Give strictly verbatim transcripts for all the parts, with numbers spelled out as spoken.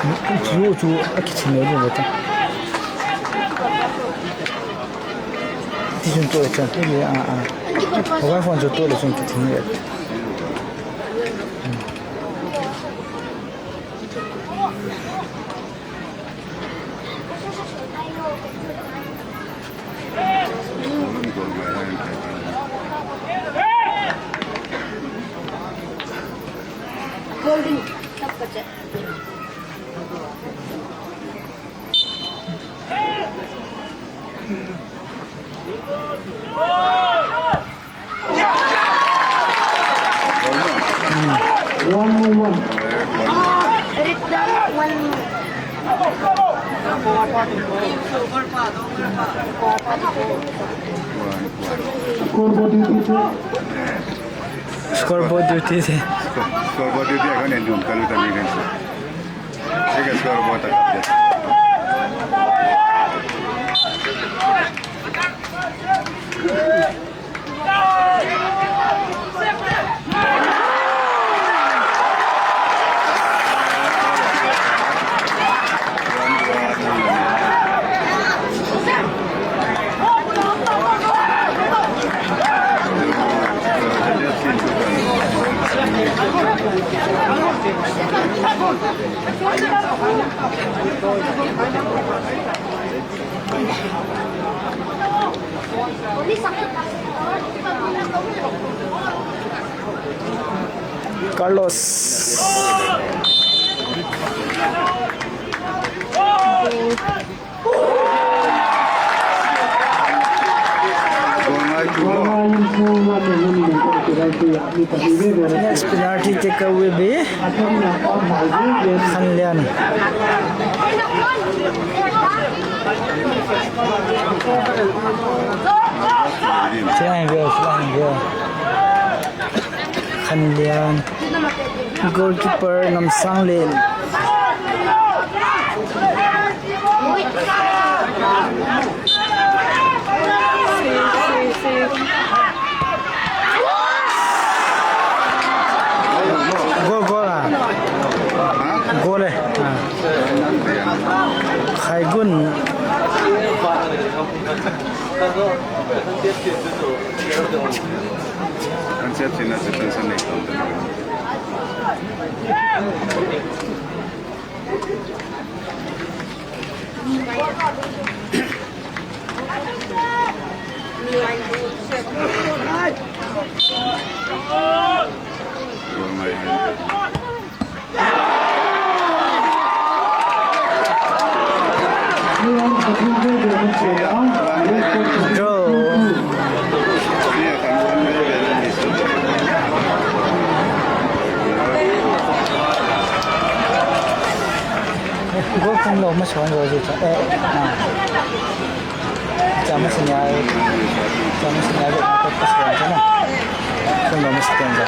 Cu, cu a kicin lo ding lo ta. Ti cun tuah cang. Ih, a, a. Mobile phone cu tuah lo cun kicin lo. One more, one. Scoreboard duty te. Scoreboard duty te. Scoreboard duty a kan en dum kalu tami kan. Ega scoreboard ta kapte. Carlos. Next penalty take away by Khan Lian. Flying goal, flying goal. Khan Lian. Goalkeeper Nam Sang Len. Goal, goal ah. Goal eh. Ah. Khai Gun. An siat cina siat cina. Draw. Goal khum lo masuan zo zi ca. Eh, ah. Ca masuan ya. Ca masuan ya. Khum lo masuan zo.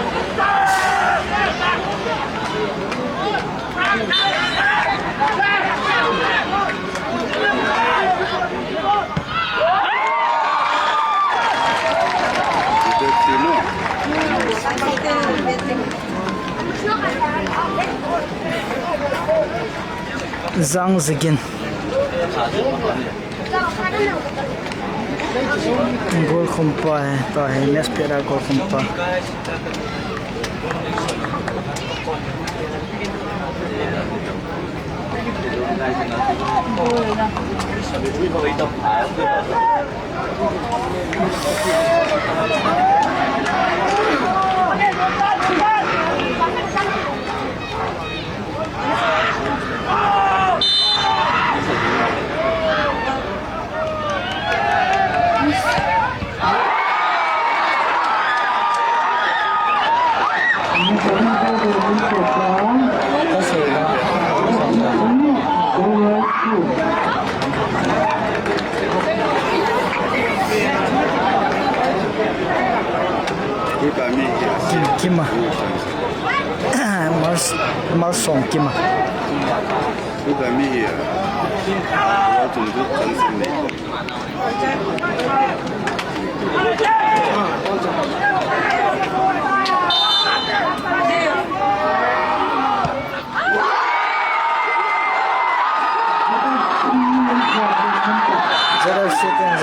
Zang Zigin. Goal khumpa he, ta he, match pet a goal khumpa. Kim, Kim a. Mal, Mal Sawng Kim a. Sia Kong